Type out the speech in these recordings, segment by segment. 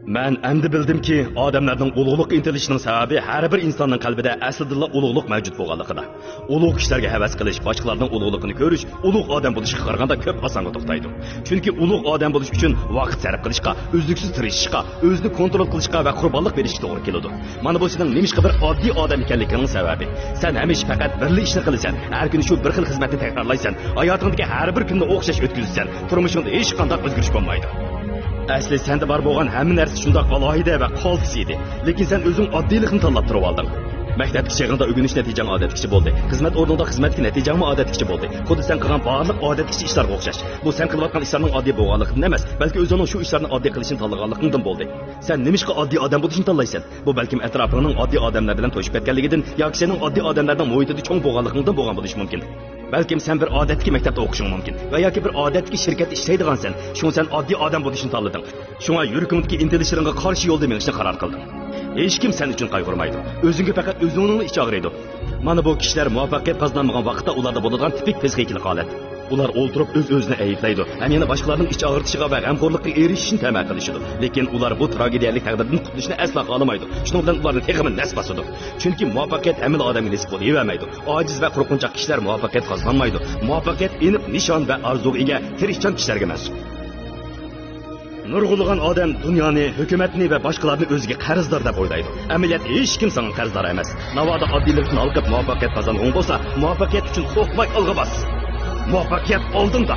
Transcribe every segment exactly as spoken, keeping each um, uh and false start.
مەن ئەمدى بىلدىمكى، ئادەملەرنىڭ ئۇلۇغلۇققا ئىنتىلىشىنىڭ سەۋەبى ھەر بىر ئىنساننىڭ قەلبىدە ئەسلىدىنلا ئۇلۇغلۇق مەۋجۇت بولغانلىقىدا. ئۇلۇغ كىشىلەرگە ھەۋەس قىلىش، باشقىلارنىڭ ئۇلۇغلۇقىنى كۆرۈش ئۇلۇغ ئادەم بولۇشقا قارىغاندا كۆپ ئاسانغا توختايدۇ. چۈنكى ئۇلۇغ ئادەم بولۇش ئۈچۈن ۋاقىت سەرپ قىلىشقا، ئۈزلۈكسىز تىرىشىشقا، ئۆزىنى كونترول قىلىشقا ۋە قۇربانلىق بېرىشكە توغرا كېلىدۇ. مانا بۇ سېنىڭ نېمىشقا بىر ئاددىي ئادەم ئىكەنلىكىڭنىڭ سەۋەبى. سەن ھەمىشە پەقەت بىرلا ئىشنى قىلىسەن، ھەر كۈنى شۇ بىر خىل خىزمەتنى تەكرارلايسەن، ھاياتىڭدىكى ھەر بىر كۈننى ئوخشاش ئۆتكۈزىسەن، تۇرمۇشۇڭدا ھېچقانداق ئۆزگىرىش بولمايدۇ. ئەسلى سەندە بار بولغان ھەممە نەرسە شۇنداق ئالاھىدە ۋە قالتىس ئىدى، لېكىن سەن ئۆزۈڭ ئاددىيلىقنى تاللاپ تۇرۇۋالدىڭ. مەكتەپتىكى چېغىڭدا ئۆگىنىش نەتىجەڭ ئادەتتىكىچە بولدى، خىزمەت ئورنۇڭدا خىزمەتتىكى نەتىجەڭمۇ ئادەتتىكىچە بولدى، خۇددى سەن قىلغان بارلىق ئادەتتىكىچە ئىشلارغا ئوخشاش. بۇ سەن قىلىۋاتقان ئىشلارنىڭ ئاددىي بولغانلىقىدىن ئەمەس، بەلكى ئۆزۈڭنىڭ شۇ ئىشلارنى ئاددىي قىلىشنى تاللىغانلىقىڭدىن بولدى. سەن نېمىشقا ئاددىي ئادەم بولۇشنى تاللايسەن؟ بۇ بەلكىم ئەتراپىڭنىڭ ئاددىي ئادەملەر بىلەن توشۇپ كەتكەنلىكىدىن ياكى سېنىڭ ئاددىي ئادەملەرنىڭ مۇھىتىدا چوڭ بولغانلىقىڭدىن بولغان بولۇشى مۇمكىن. بەلكىم سەن بىر ئادەتتىكى مەكتەپتە ئوقۇشۇڭ مۇمكىن ۋە ياكى بىر ئادەتتىكى شىركەتتە ئىشلەيدىغانسەن، شۇڭا سەن ئاددىي ئادەم بولۇشنى تاللىدىڭ. شۇڭا يۈرىكىڭدىكى ئىنتىلىشلىرىڭغا قارشى يولدا مېڭىشنى قارار قىلدىڭ. ھېچكىم سەن ئۈچۈن قايغۇرمايدۇ. ئۆزۈڭگە پەقەت ئۆزۈڭنىڭلا ئىچى ئاغرىيدۇ. مانا بۇ كىشىلەر مۇۋەپپەقىيەت قازىنالمىغان ۋاقىتتا ئۇلاردا بولىدىغان تىپىك پسىخىكىلىق ھالەت. ئۇلار ئولتۇرۇپ ئۆز-ئۆزىنى ئەيىبلەيدۇ ھەم يەنە باشقىلارنىڭ ئىچ ئاغرىتىشىغا ۋە غەمخورلۇققا ئېرىشىشنى تەمە قىلىشىدۇ. لېكىن ئۇلار بۇ تراگېدىيەلىك تەقدىردىن قۇتۇلۇشنى ئەسلا خالىمايدۇ. شۇنىڭ بىلەن ئۇلارنى تېخىمۇ نەس باسىدۇ. چۈنكى مۇۋەپپەقىيەت ھەممىلا ئادەمگە نېسىپ بولۇۋەرمەيدۇ. ئاجىز ۋە قورقۇنچاق كىشىلەر مۇۋەپپەقىيەت قازىنالمايدۇ. مۇۋەپپەقىيەت ئېنىق نىشان ۋە ئارزۇغا ئىگە تىرىشچان كىشىلەرگە مەنسۇپ. نۇرغۇنلىغان ئادەم دۇنيانى، ھۆكۈمەتنى ۋە باشقىلارنى ئۆزىگە قەرزدار دەپ ئويلايدۇ. ئەمەلىيەتتە ھېچكىم ساڭا قەرزدار ئەمەس. ناۋادا ئاددىيلىقتىن ھالقىپ مۇۋەپپەقىيەت قازانغۇڭ بولسا، مۇۋەپپەقىيەت ئۈچۈن قورقماي ئالغا باس. مۇۋەپپەقىيەت ئالدىڭدا.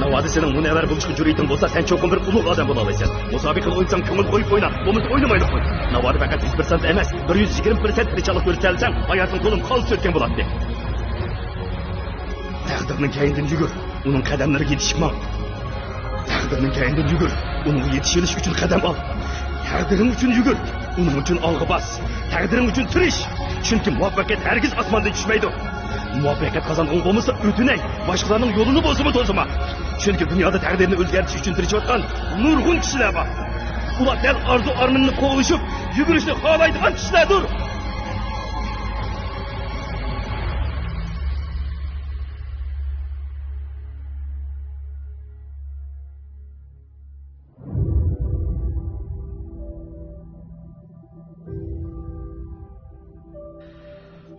ناۋادا سېنىڭ مۇنەۋۋەر بولۇشقا جۈرئىتىڭ بولسا، سەن چوقۇم بىر ئۇلۇغ ئادەم بولالايسەن. مۇسابىقىگە ئوينىساڭ كۆڭۈل قويۇپ ئوينا، بولمىسا ئوينىمايلا قوي. ناۋادا پەقەت يۈز پىرسەنت ئەمەس، بىر يۈز يىگىرمە پىرسەنت تىرىشچانلىق كۆرسىتەلىسەڭ، ھاياتىڭ تولىمۇ قالتىس ئۆتكەن بولاتتى. تەقدىرنىڭ كەينىدىن يۈگۈر، ئۇنىڭ قەدەملىرىگە يېتىشىپ ماڭ. تەقدىرنىڭ كەينىدىن يۈگۈر، ئۇنىڭغا يېتىشىۋېلىش ئۈچۈن قەدەم ئال. تەقدىرىڭ ئۈچۈن يۈگۈر، ئۇنىڭ ئۈچۈن ئالغا باس. تەقدىرىڭ ئۈچۈن تىرىش، چۈنكى مۇۋەپپەقىيەت ھەرگىز ئاسماندىن چۈشمەيدۇ. مۇۋەپپەقىيەت قازانغۇڭ بولمىسا، ئۆتۈنەي، باشقىلارنىڭ يولىنى بولسىمۇ توسىما. چۈنكى دۇنيادا تەقدىرنى ئۆزگەرتىش ئۈچۈن تىرىشىۋاتقان نۇرغۇن كىشىلەر بار. ئۇلار دەل ئارزۇ-ئارمىنىنى قوغلىشىپ يۈگۈرۈشنى خالايدىغان كىشىلەردۇر.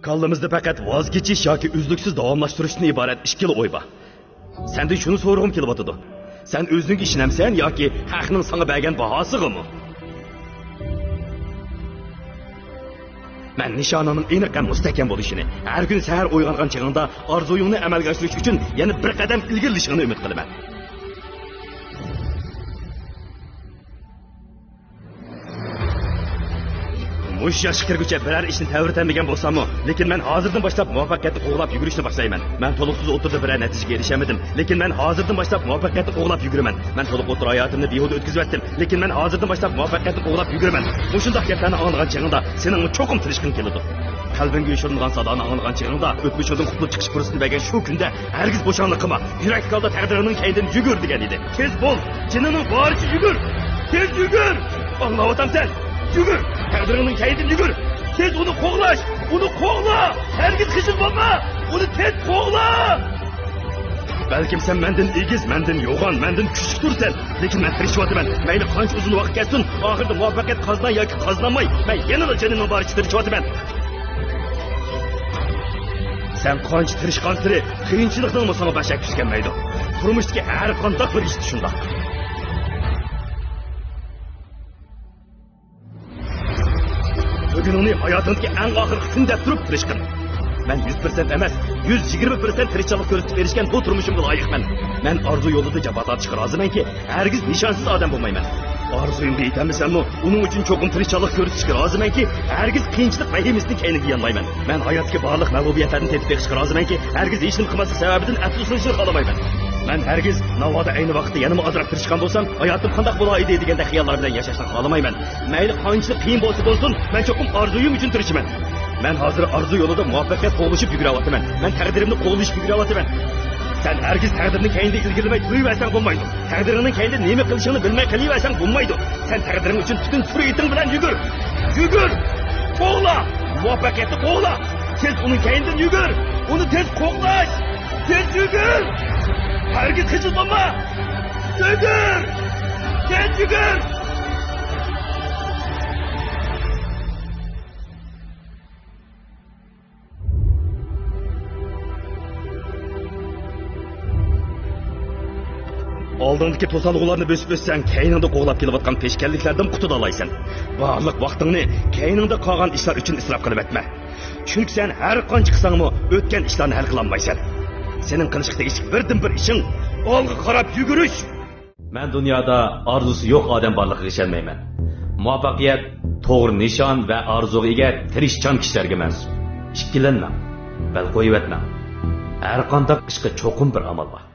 كاللىمىزدا پەقەت ۋاز كېچىش ياكى ئۈزلۈكسىز داۋاملاشتۇرۇشتىن ئىبارەت ئىككىلا ئوي بار. سەندىن شۇنى سورىغۇم كېلىۋاتىدۇ. سەن ئۆزۈڭگە ئىشىنەمسەن ياكى ھەقنىڭ ساڭا بەرگەن باھاسىغىمۇ؟ مەن نىشانىڭنىڭ ئېنىق ھەم مۇستەھكەم بولۇشىنى، ھەر كۈنى سەھەر ئويغانغان چېغىڭدا ئارزۇيۇڭنى ئەمەلگە ئاشۇرۇش ئۈچۈن يەنە بىر قەدەم ئىلگىرىلىشىڭنى ئۈمىد قىلىمەن. مۇشۇ ياشقا كىرگۈچە بىرەر ئىشنى تەۋرىتەلمىگەن بولساممۇ، لېكىن مەن ھازىردىن باشلاپ مۇۋەپپەقىيەتنى قوغلاپ يۈگۈرۈشنى باشلايمەن. مەن تولۇقسىز ئوتتۇرىدا بىرەر نەتىجىگە ئېرىشەلمىدىم، لېكىن مەن ھازىردىن باشلاپ مۇۋەپپەقىيەتنى قوغلاپ يۈگۈرىمەن. مەن تولۇق ئوتتۇرا ھاياتىمنى بىھۇدە ئۆتكۈزۈۋەتتىم، لېكىن مەن ھازىردىن باشلاپ مۇۋەپپەقىيەتنى قوغلاپ يۈگۈرىمەن. مۇشۇنداق گەپلەرنى ئاڭلىغان چېغىڭدا سېنىڭمۇ چوقۇم تىرىشقىڭ كېلىدۇ. قەلبىڭگە يوشۇرۇنغان سادانى ئاڭلىغان چېغىڭدا، ئۆتمۈشۈڭدىن قۇتۇلۇپ چىقىش پۇرسىتىنى بەرگەن شۇ كۈندە ھەرگىز بوشاڭلىق قىلما. يۈرەكلىك ھالدا تەقدىرىڭنىڭ كەينىدىن يۈگۈر دېگەن ئىدى. تېز بول! جېنىڭنىڭ بارىچە يۈگۈر! تېز يۈگۈر! ئاڭلاۋاتامسەن؟ يۈگۈر! تەقدىرىڭنىڭ كەينىدىن يۈگۈر! تېز ئۇنى قوغلاش! ئۇنى قوغلا! ھەرگىز خىجىل بولما! ئۇنى تېز قوغلا! بەلكىم سەن مەندىن ئېگىز، مەندىن يوغان، مەندىن كۈچلۈكتۇرسەن، لېكىن مەن تىرىشىۋاتىمەن. مەيلى قانچە ئۇزۇن ۋاقىت كەتسۇن، ئاخىرىدا مۇۋەپپەقىيەت قازىناي ياكى قازىنالماي، مەن يەنىلا جېنىمنىڭ بارىچە تىرىشىۋاتىمەن. سەن قانچە تىرىشقانسېرى، قىيىنچىلىقنىڭمۇ ساڭا باشاق كۈچى كەلمەيدۇ. تۇرمۇشتىكى ھەر قانداق بىر ئىشتا شۇنداق. بۈگۈنۈڭنى ھاياتىڭدىكى ئەڭ ئاخىرقى كۈن دەپ تۇرۇپ تىرىشقىن. مەن يۈز پىرسەنت ئەمەس، يۈز يىگىرمە پىرسەنت تىرىشچانلىق كۆرسىتىپ ئېرىشكەن بۇ تۇرمۇشۇمغا لايىقمەن. مەن ئارزۇ يولىدا جاپا تارتىشقا رازىمەنكى، ھەرگىز نىشانسىز ئادەم بولمايمەن. ئارزۇيۇمغا يېتەلمىسەممۇ، ئۇنىڭ ئۈچۈن چوقۇم تىرىشچانلىق كۆرسىتىشكە رازىمەنكى، ھەرگىز قىيىنچىلىق ۋەھىمىسىنىڭ كەينىگە يانمايمەن. مەن ھاياتتىكى بارلىق مەغلۇبىيەتلەردىن تېتىپ بېقىشقا رازىمەنكى، ھەرگىز ھېچنېمە قىلماسلىق سەۋەبىدىن ئەپسۇسلىنىشنى خالىمايمەن. مەن ھەرگىز ناۋادا ئەينى ۋاقىتتا يەنىمۇ ئازراق تىرىشقان بولسام، ھاياتىم قانداق بولايدى دېگەندەك خىياللار بىلەن ياشاشنى خالىمايمەن. مەيلى قانچىلىك قىيىن بولسا بولسۇن، مەن چوقۇم ئارزۇيۇم ئۈچۈن تىرىشىمەن. مەن ھازىر ئارزۇ يولىدا مۇۋەپپەقىيەت قوغلىشىپ يۈگۈرۈۋاتىمەن. مەن تەقدىرىمنى قوغلىشىپ يۈگۈرۈۋاتىمەن. سەن ھەرگىز تەقدىرنىڭ كەينىدە ئىلگىرىلىمەي تۇرۇۋەرسەڭ بولمايدۇ. تەقدىرىڭنىڭ كەينىدە نېمە قىلىشىڭنى بىلمەي قېلىۋەرسەڭ بولمايدۇ. سەن تەقدىرىڭ ئۈچۈن پۈتۈن سۈرئىتىڭ بىلەن يۈگۈر. يۈگۈر! قوغلا! مۇۋەپپەقىيەتنى قوغلا! تېز ئۇنىڭ كەينىدىن يۈگۈر! ئۇنى تېز قوغلاش! تېز يۈگۈر! ھەرگىز خىجىل بولما! يۈگۈر! تېز يۈگۈر! ئالدىڭدىكى توسالغۇلارنى بۆسۈپ ئۆتسەڭ، كەينىڭدە قوغلاپ كېلىۋاتقان پېشكەللىكلەردىن قۇتۇلالايسەن. بارلىق ۋاقتىڭنى كەينىڭدە قالغان ئىشلار ئۈچۈن ئىسراپ قىلىۋەتمە. چۈنكى سەن ھەر قانچە قىلساڭمۇ ئۆتكەن ئىشلارنى ھەل قىلالمايسەن. سېنىڭ قىلىشقا تېگىشلىك بىردىنبىر ئىشىڭ ئالغا قاراپ يۈگۈرۈش. مەن دۇنيادا ئارزۇسى يوق ئادەم بارلىقىغا ئىشەنمەيمەن. مۇۋەپپەقىيەت توغرا نىشان ۋە ئارزۇغا ئىگە تىرىشچان كىشىلەرگە مەنسۇپ. ئىككىلەنمەڭ، بەل قويۇۋەتمەڭ. ھەر قانداق ئىشقا چوقۇم بىر ئامال بار.